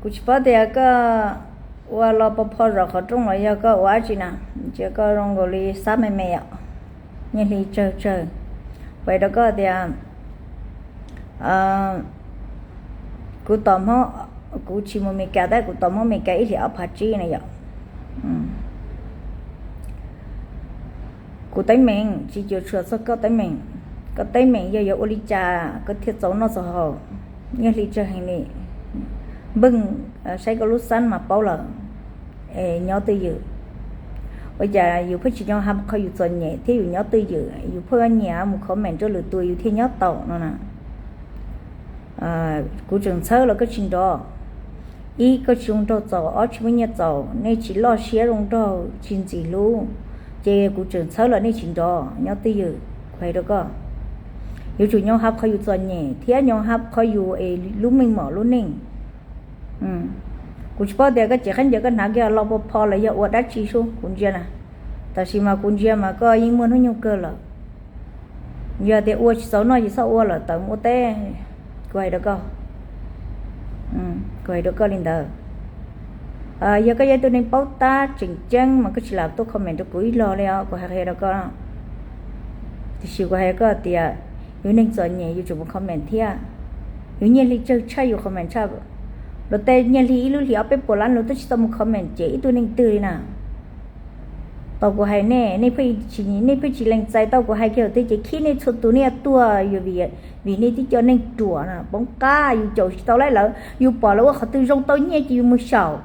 Kuv tsis paub tias koj ua lo pov pho zov qhov rooj los yog koj ua dab tsi na, ntsia koj zoo nkaus li xab me me os. Nyiaj Hli tsawg tsawg, kuv hais rau koj tias kuv tos Hmoob, kuv tsis mus Meskas tab kuv tos Hmoob Meskas ib hlis ob phav tsib na yom. Kuv teeb meem tsis cuam tshuam txog koj teeb meem. Koj teeb meem yog yuav ua li cas koj thiaj txaus noj txaus haus. Nyiaj Hli tsawg heev li, npej saib koj lub xab mas paub lawm. Es nyob twj ywm, ua cas yus pheej tsis nyob hab qhov yus txom nyem thiab yus nyob twj ywm, yus pheej nyiam mus comment rau lwm tus yus thiaj nyob tau no na. Kuv tseem txhawb los koj tsis nrov. Ib, koj tsis zoo nraug txaus, ob, tsis muaj nyiaj txaus, nej tsis loj siab zoo nraug tsis ntxim hlub, ces kuv tseem txhawb los nej tsis nrov, nyob twj ywm, kuv hais rau koj. Yuav tsum nyob hab qhov yus txom nyem thiab nyob hab qhov yus es lub meej mom lub neej. Kuv tsis paub tias koj cev khaub ncaws koj hnav kiag lo pov pho los yog ua dab tsi sub kuv ntsia na. Tab sis mas kuv ntsia mas koj yeej muaj hnub nyoog kawg lawm. Yog tias ua tsis txaus noj ces txhob ua lawm, tawm mus ua teb. Kuv hais rau koj, kuv hais rau koj li ntawd. Yog koj yog ib tug neeg paub tab tseem ceeb mas koj tsis lam tuaj comment rau kuv ib los li os, kuv hais qhia rau koj. Tiam sis kuv hais rau koj tias yus neeg txom nyem yus tseem mus comment thiab. Yus Nyiaj Hli tsawg tshaj yus comment tshaj. Luag tej Nyiaj Hli ib lub hlis ob peb puas lab luag twb tsis tau mus comment ces ib tug neeg twg li na. Tau kuv hais nej, nej pheej tsis lees txais tau kuv hais kiag tias ces khib nej txhua tus nej yuav tuag vim nej tib co neeg ruam na poob qab, yus caum tsis tau lawv, yus pom lawv ua qhov twg zoo tau nyiaj ces yus mus xyaum.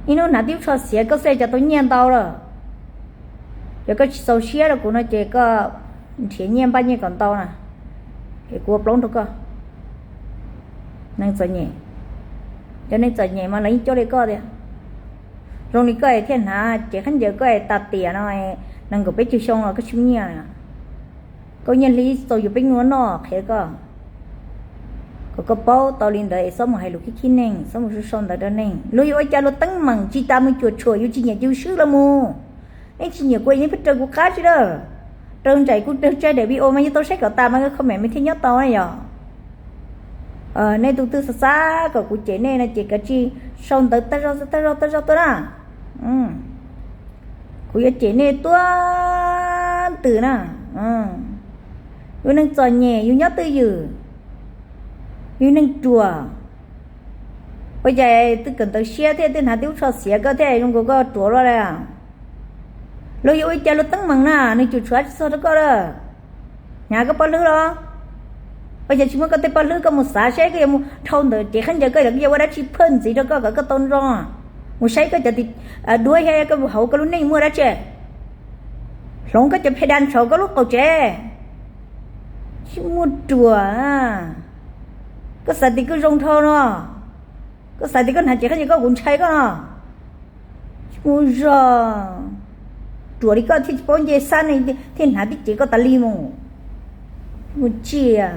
Ib hnub hnav tib lub tsho xiav koj xav cas tau nyiaj ntau lawm. Yog koj tsis txaus siab rau kuv no ces koj nrhiav nyiaj npaj nyiaj kom ntau na, es kuv ua plaub rau koj. Neeg txom nyem, cov neeg txom nyem mas lawv yeej coj li koj tiag. Zoo li koj es thiaj hnav cev khaub ncaws koj es tas tiam no, nees nkaum peb caug xyoo los koj tsis muaj nyiaj. Koj Nyiaj Hli txaus yus peb nyuag noj qhia koj. Kom koj paub tau li ntawd es txhob mus hais lus khib khib neeg, txhob mus sau sau ntawv rau neeg. Luag yuav ua cas luag teeb meem tsis tas mus cuam tshuam yus tsis nyiam ces yus swb los mus. Nej tsis nyiam kuv nej pheej raws kuv qab tsi lawm. Raws nraim kuv raws tsaig daim video mas yuav tau saib kom tas mas comment mas thiaj nyob tau na yog. Nej tus twg xav xav kom kuv cem nej no ces kav tsij sau ntawv tag zog tag zog tag zog tuaj na. Kuv yuav cem nej tuab ntws na. Yus neeg txom nyem yus nyob twj ywm, yus neeg ruam, ua cas twb kawm ntawv siab thiab twb hnav tib lub tsho xiav koj thiaj zoo nkaus koj ruam luaj li. Luag yuav ua cas luag teeb meem na, nws cuam tshuam tsis txog rau koj lawm. Hnyav koj pob hlwb los? Ua cas tsis muab koj tej pob hlwb koj mus xav seb koj yuav mus dhau ntawm cev khaub ncaws koj los koj yuav ua dab tsi phaj ntxiv rau koj kom koj tau nrog? Mus saib koj cov duab thiab koj hauv koj lub neej muaj dab tsi. Hloov koj cov phe da ntshauv koj lub qaum tsev. Tsis muaj ruam. Koj xav tias koj zoo dhau no, koj xav tias koj hnav cev khaub ncaws koj kuv ntshai koj no. Tsis muaj zog. Ruam li koj thiaj tsis paub nce xab ne, thiaj hnav tib cev koj tas li mus. Muaj tsiaj.